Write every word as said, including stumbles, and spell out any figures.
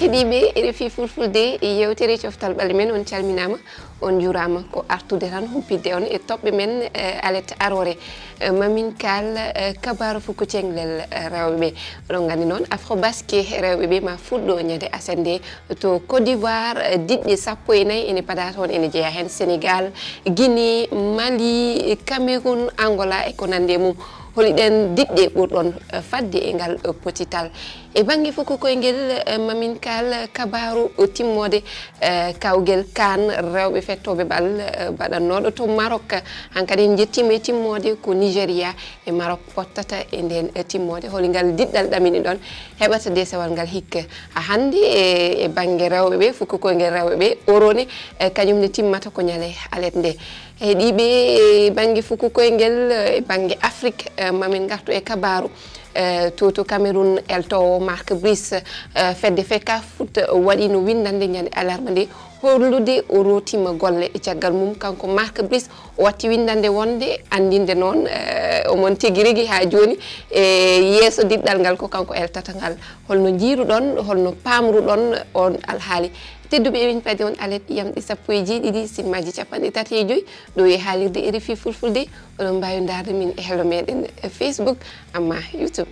Heɗiiɓe R F I Fulfulde, yewtere coftal ɓalli men, on calminaama, on njuuraama. Ko artude tan humpitde on e toɓɓe men, eh, alet aroore. Eh, mamin kaal, eh, kabaaru fuku cenglel, eh, rewɓe ɓe. Oɗon nganndi noon, Afro Basket rewɓe ɓe ma fuɗɗo ñande aset nde to Côte d'Ivoire, eh, diɗɗe sappo e nayi ene padaa toon, ene jeyaa heen Sénégal, Guinée, Mali, Cameroun, Angola e ko nanndi e mum. Holi ɗeen diɗɗe ɓurɗon, eh, fadde e ngal, eh, potital? E bannge fuku koyngel, eh, mamin kaal kabaaru timmoode, eh, kawgel kaan rewɓe fettooɓe bal, eh, baɗannooɗo to Maroc. Hankadi en njettiima e timmoode ko Nigeria e Maroc pottata e ndeen, eh, timmoode. Holi ngal diɗɗal ɗamini ɗon heɓata desewal ngal hikka? A hannde e, e bannge rewɓe ɓe, fuku koyngel rewɓe ɓe, Euro ne, eh, kañum ne timmata ko ñande alet nde. Heɗiiɓe, e bannge fuku koyngel, eh, e bannge Afrique, eh, mamin ngartu e kabaaru. Eh, to, to Cameroun, eltoowo Marc Brice, eh, fedde feka foot waɗiino winndannde ñande alarba nde, hollude o rootiima golle. E caggal mum, kanko Marc Brice, o watti winndannde wonde anndinde noon, eh, omon tigi rigi haa jooni e yeeso diɗɗal ngal ko kanko eltata ngal. Holno njiiruɗon, holno paamruɗon on alhaali? Tedduɓe, emin padi on alet yamɗi sappo e jeeɗiɗi, simmaaji capanɗe tati e joy, ɗo e haalirde R F I Fulfulde. Oɗon mbaawi ndaarde min e hello meɗen, eh, Facebook, amma YouTube.